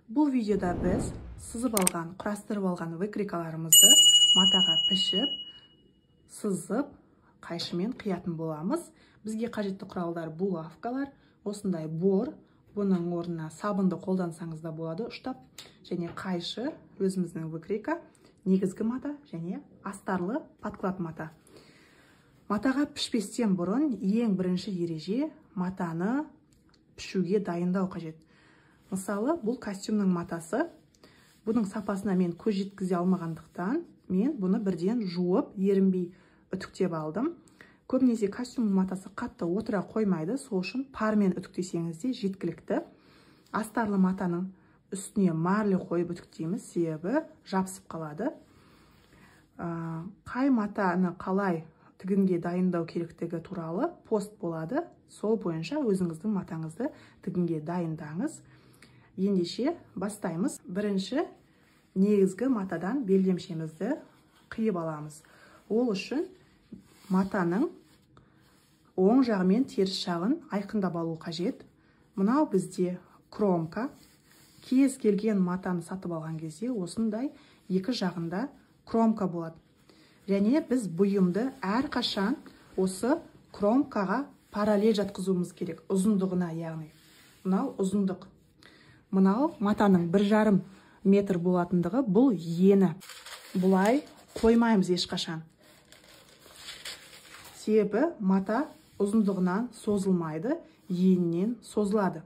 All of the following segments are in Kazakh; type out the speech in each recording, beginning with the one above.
Бұл видеода біз сызып алған, құрастырып алған выкройкаларымызды матаға пішіп, сызып, қайшымен қиятын боламыз. Бізге қажетті құралдар булавкалар, осындай бор, бұның орнына сабынды қолдансаңыз да болады ұштап, және қайшы, өзіміздің выкройка, негізгі мата және астарлы подклад мата. Матаға пішпестен бұрын ең бірінші ереже матаны пішуге дайындау қажет. Мысалы, бұл костюмнің матасы, бұның сапасына мен көз жеткізе алмағандықтан, мен бұны бірден жуып, ерінбей үтіктеп алдым. Көбінесе костюм матасы қатты отыра қоймайды, сол үшін пармен үтіктесеңіз де жеткілікті. Астарлы матаның үстіне марлі қойып үтіктейміз, себебі жабысып қалады. Қай матаны қалай тігінге дайындау керектігі туралы пост болады. Сол бойынша өзіңіздің матаңызды тігінге дайындаңыз. Ендеше бастаймыз. Бірінші негізгі матадан белдемшемізді қиып аламыз. Ол үшін матаның оң жағы мен теріс жағын айқындап алу қажет. Мынау бізде кромка. Кез келген матаны сатып алған кезде осындай екі жағында кромка болады. Және біз бұйымды әрқашан осы кромкаға параллель жатқызуымыз керек, ұзындығына, яғни. Мынау ұзындық. Мынау матаның 1,5 метр болатындығы, бұл ені. Бұлай қоймаймыз ешқашан. Себебі мата ұзындығынан созылмайды, енінен созылады.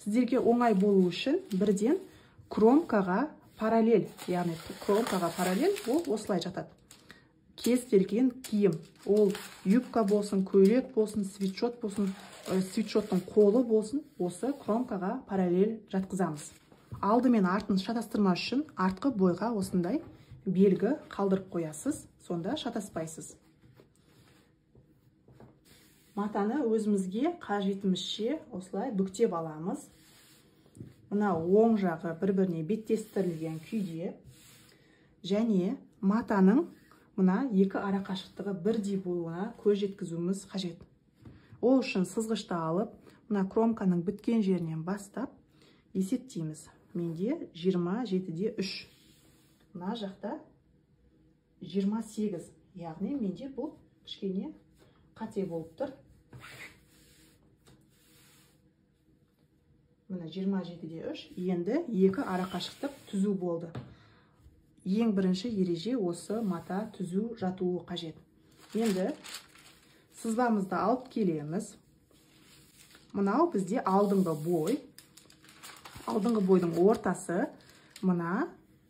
Сіздерге оңай болу үшін бірден кромкаға параллель, яғни кромкаға параллель ол осылай жатады. Кез келген киім, ол юбка болсын, көйлек болсын, свитшот болсын, свитшоттың қолы болсын, осы кромкаға параллель жатқызамыз. Алды мен артын шатастырмас үшін артқы бойға осындай белгі қалдырып қоясыз, сонда шатаспайсыз. Матаны өзімізге қажетімізше осылай бүктеп аламыз. Мына оң жағы бір-біріне беттестірілген күйде, және матаның мына екі ара қашықтығы бірдей болуына көз жеткізуіміз қажет. Ол үшін сызғышты алып, мына кромканың біткен жерінен бастап есептейміз. Менде 27,3. Мына жақта 28, яғни менде бұл кішкене қате болып тұр. Мына 27,3. Енді екі ара қашықтық түзу болды. Ең бірінші ереже осы мата түзу жатуы қажет. Енді сызбамызды алып келеміз. Мынау бізде алдыңғы бой. Алдыңғы бойдың ортасы мына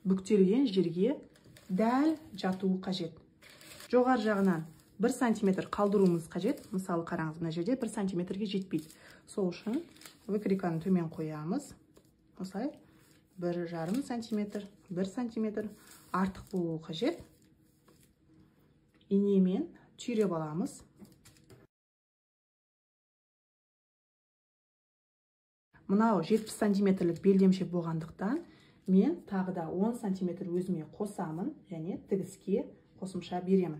бүктелген жерге дәл жатуы қажет. Жоғары жағынан 1 сантиметр қалдыруымыз қажет. Мысалы қараңыз, мына жерде 1 сантиметрге жетпейді. Сол үшін выкройканы төмен қоямыз. Осылай 1,5 сантиметр, 1 сантиметр артық болуы қажет. Инемен түйреп аламыз. Мынау 70 сантиметрлік белдемше болғандықтан мен тағы да 10 сантиметр өзіме қосамын және тігіске қосымша беремін.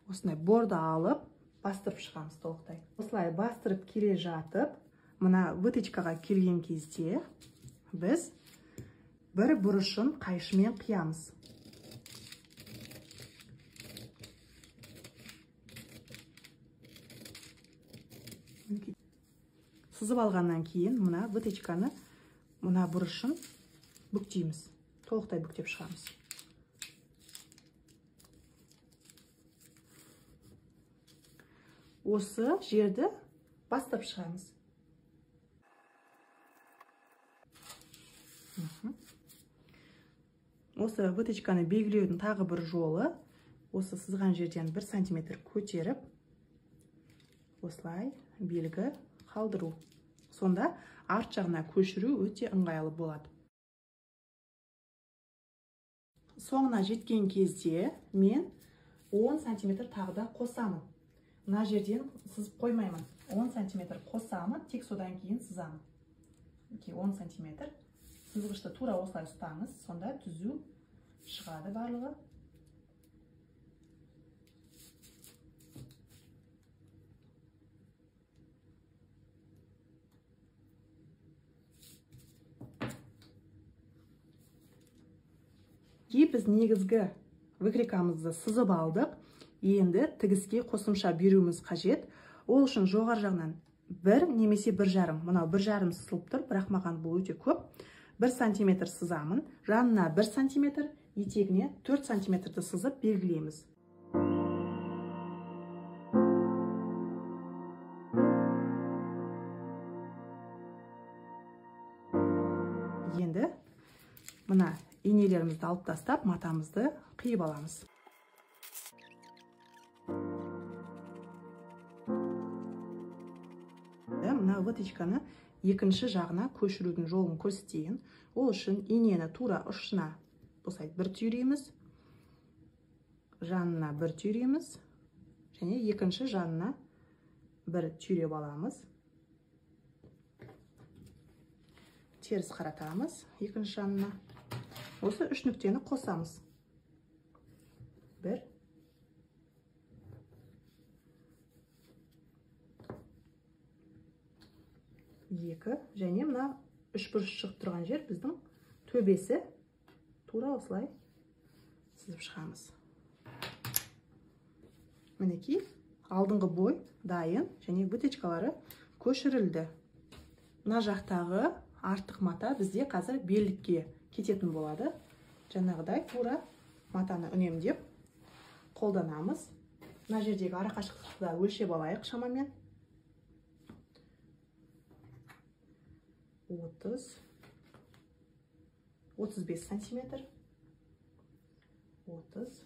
Осындай борды алып бастырып шығамыз толықтай. Осылай бастырып келе жатып, мына выточкаға келген кезде біз бір бұрышын қайшымен қиямыз. Сызып алғаннан кейін мына выточканы, мына бұрышын бүктейміз. Толықтай бүктеп шығамыз. Осы жерді бастырып шығамыз. Осы выточканы белгілеудің тағы бір жолы, осы сызған жерден 1 сантиметр көтеріп, осылай белгі қалдыру. Сонда арт жағына көшіру өте ыңғайлы болады. Соңына жеткен кезде мен 10 сантиметр тағы да қосамын. Мына жерден сызып қоймаймын. 10 сантиметр қосамын, тек содан кейін сызамын. 10 сантиметр. Сызғышты тура осылай ұстаңыз, сонда түзу шығады барлығы. Біз негізгі выкройкамызды сызып алдық. Енді тігіске қосымша беруіміз қажет. Ол үшін жоғары жағынан 1 немесе 1,5. Мынау 1,5 сызылып тұр, бірақ маған бұл өте көп. 1 сантиметр сызамын. Жанына 1 сантиметр, етегіне 4 сантиметрді сызып белгілейміз. Енді мына инелерімізді алып тастап, матамызды қиып аламыз. Мына выточканы екінші жағына көшірудің жолын көрсетейін. Ол үшін инені тура ұшына осылай бір түйреміз, жанына бір түйреміз және екінші жанына бір түйреп аламыз. Теріс қаратамыз екінші жанына. Осы үш нүктені қосамыз. 1 2 және мына үш бұрыш шығып тұрған жер біздің төбесі. Тура осылай сызып шығамыз. Мінекей, алдыңғы бой дайын және выточкалары көшірілді. Мына жақтағы артық мата бізде қазір белдікке кететін болады. Жаңағыдай тура матаны үнемдеп қолданамыз. Мына жердегі арақашықтықты да өлшеп алайық шамамен. 30, 35 сантиметр, 30,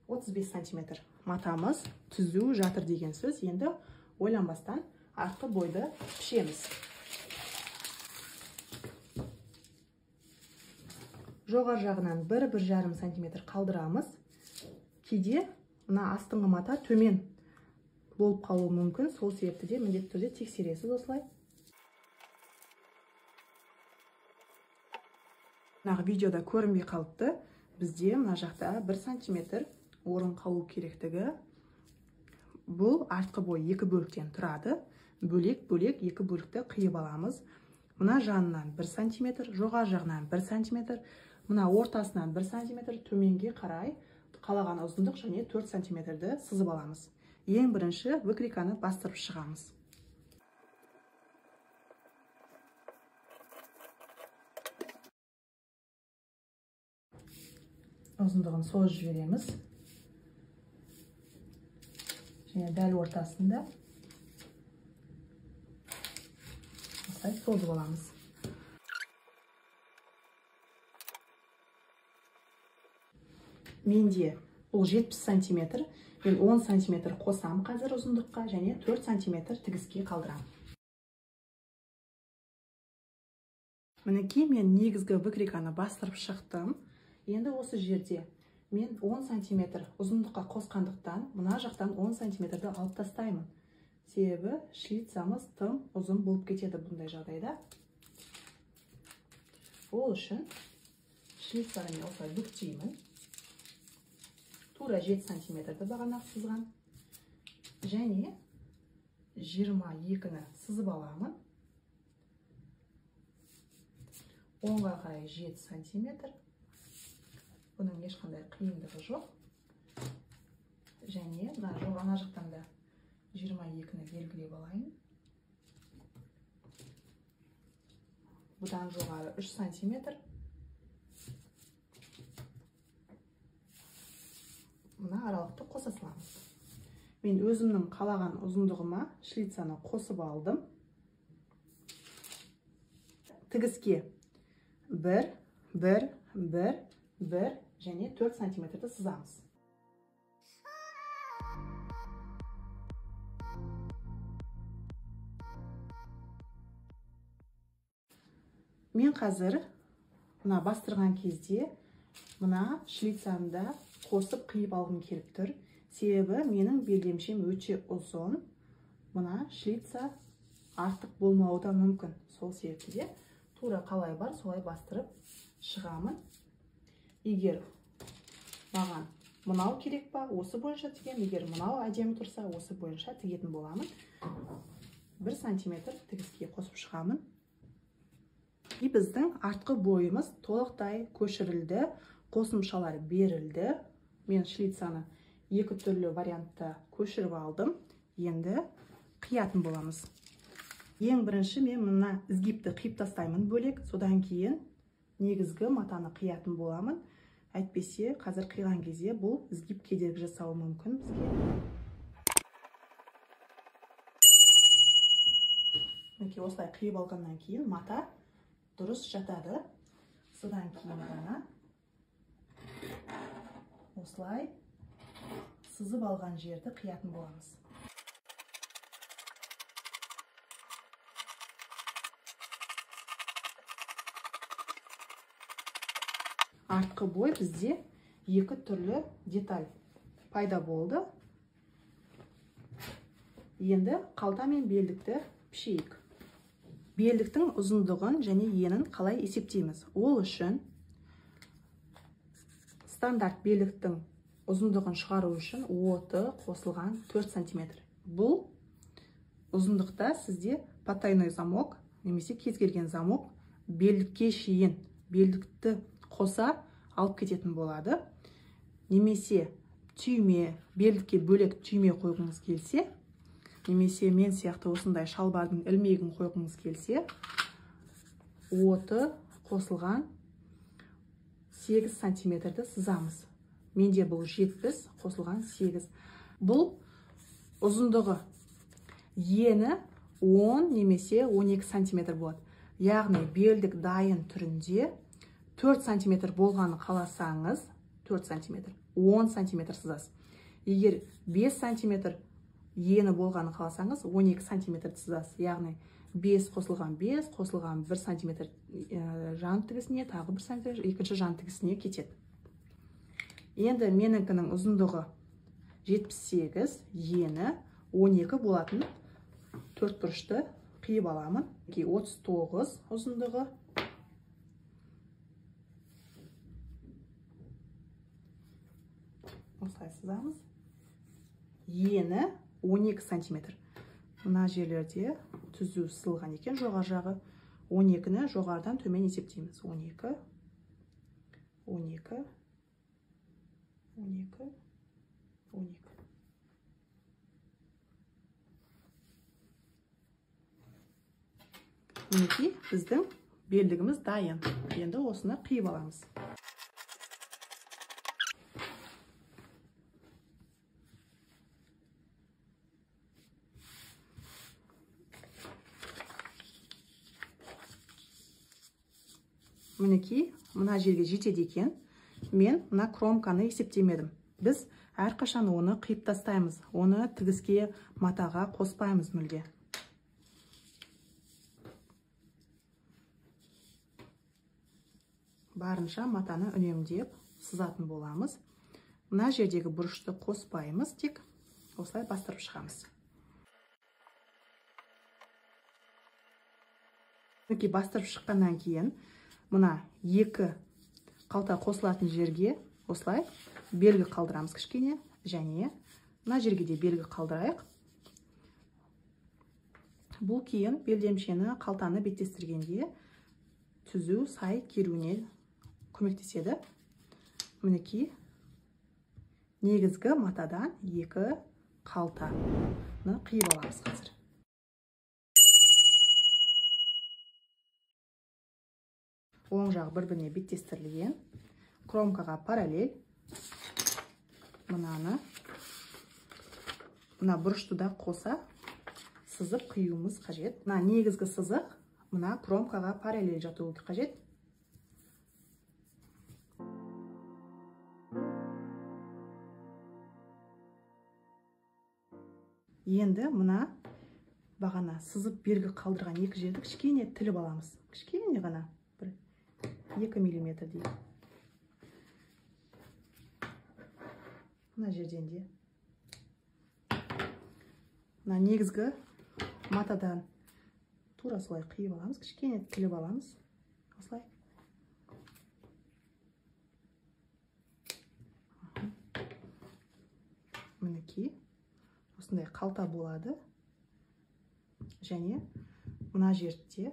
35 сантиметр матамыз түзу жатыр деген сөз. Енді ойланбастан артқы бойды пішеміз. Жоғары жағынан 1-1,5 сантиметр қалдырамыз. Кейде мына астыңғы мата төмен болып қалуы мүмкін, сол себепті де міндетті түрде тексересіз осылай. Мына видеода көрінбей қалыпты. Бізде мына жақта 1 сантиметр орын қалу керектігі. Бұл артқы бой екі бөліктен тұрады. Бөлек-бөлек екі бөлікті қиып аламыз. Мына жанынан 1 сантиметр, жоғары жағынан 1 сантиметр, мына ортасынан 1 сантиметр, төменге қарай қалаған ұзындық және 4 сантиметрді сызып аламыз. Ең бірінші выкройканы бастырып шығамыз. Ұзындығын созып жібереміз. Және дәл ортасында осылай созып аламыз. Менде бұл 70 сантиметр, мен 10 сантиметр қосам қазір ұзындыққа және 4 сантиметр тігіске қалдырам. Мінекей, мен негізгі выкройканы бастырып шықтым. Енді осы жерде мен 10 сантиметр ұзындыққа қосқандықтан мына жақтан 10 сантиметрді алып тастаймын. Себебі шлицамыз тым ұзын болып кетеді бұндай жағдайда. Ол үшін шлицаны мен осылай бүктеймін. Тура 7 сантиметрді бағанағы сызған. Және 22-ні сызып аламын. Оңға қарай 7 сантиметр. Бұның ешқандай қиындығы жоқ. Және мына ана жақтан да 22-ні белгілеп алайын. Бұдан жоғары 3 сантиметр. Мына аралықты қоса саламыз. Мен өзімнің қалаған ұзындығыма шлицаны қосып алдым. Тігіске 1, 1, 1, 1 және 4 сантиметрді сызамыз. Мен қазір мына бастырған кезде мына шлицаны да қосып қиып алғым келіп тұр. Себебі менің белдемшем өте ұзын. Мына шлица артық болмауы да мүмкін. Сол себепті де тура қалай бар солай бастырып шығамын. Егер маған мынау керек па, осы бойынша тігемін. Егер мынау әдемі тұрса, осы бойынша тігетін боламын. 1 сантиметр тігіске қосып шығамын. И біздің артқы бойымыз толықтай көшірілді, қосымшалар берілді. Мен шлицаны екі түрлі вариантта көшіріп алдым. Енді қиятын боламыз. Ең бірінші мен мына изгибті қиып тастаймын бөлек, содан кейін негізгі матаны қиятын боламын. Әйтпесе қазір қиған кезде бұл изгиб кедергі жасауы мүмкін бізге. Мінекей осылай қиып алғаннан кейін мата дұрыс жатады. Содан кейін ғана осылай сызып алған жерді қиятын боламыз. Артқы бой бізде екі түрлі деталь пайда болды. Енді қалта мен белдікті пішейік. Белдіктің ұзындығын және енін қалай есептейміз? Ол үшін стандарт белдіктің ұзындығын шығару үшін оты қосылған 4 сантиметр. Бұл ұзындықта сізде потайной замок немесе кез келген замок белдікке шейін белдікті қоса алып кететін болады. Немесе түйме, белдікке бөлек түйме қойғыңыз келсе, немесе мен сияқты осындай шалбардың ілмегін қойғыңыз келсе, оты қосылған 8 сантиметрді сызамыз. Менде бұл 70 қосылған 8. Бұл ұзындығы, ені 10 немесе 12 сантиметр болады. Яғни белдік дайын түрінде 4 сантиметр болғанын қаласаңыз, 4 сантиметр, 10 сантиметр сызасыз. Егер 5 сантиметр ені болғанын қаласаңыз, 12 сантиметр сызасыз. Яғни 5 қосылған 5 қосылған 1 сантиметр жан тігісіне, тағы 1 сантиметр екінші жан тігісіне кетеді. Енді менікінің ұзындығы 78, ені 12 болатын 4 бұрышты қиып аламын. 39 ұзындығы. Осылай сызамыз. Ені 12 сантиметр. Мына жерлерде түзу сызылған екен жоғары жағы. 12-ні жоғарыдан төмен есептейміз. 12, 12, 12, 12. Мінекей біздің белдігіміз дайын. Енді осыны қиып аламыз. Мінекей мына жерге жетеді екен. Мен мына кромканы есептемедім. Біз әрқашан оны қиып тастаймыз. Оны тігіске, матаға қоспаймыз мүлде. Барынша матаны үнемдеп сызатын боламыз. Мына жердегі бұрышты қоспаймыз, тек осылай бастырып шығамыз. Мінекей бастырып шыққаннан кейін мына екі қалта қосылатын жерге осылай белгі қалдырамыз кішкене, және мына жерге де белгі қалдырайық. Бұл кейін белдемшені, қалтаны беттестіргенде түзу сай келуіне көмектеседі. Мінекей негізгі матадан екі қалтаны қиып аламыз қазір. Оң жағы бір-біріне беттестірілген, кромкаға параллель. Мынаны, мына бұрышты да қоса сызып қиюымыз қажет. Мына негізгі сызық мына кромкаға параллель жатуы қажет. Енді мына бағана сызып белгі қалдырған екі жерді кішкене тіліп аламыз. Кішкене ғана, бір 2 миллиметрдей. Мына жерден де. Мына негізгі матадан тура солай қиып аламыз, кішкене тіліп аламыз. Осылай. Мінекей осындай қалта болады. Және мына жерде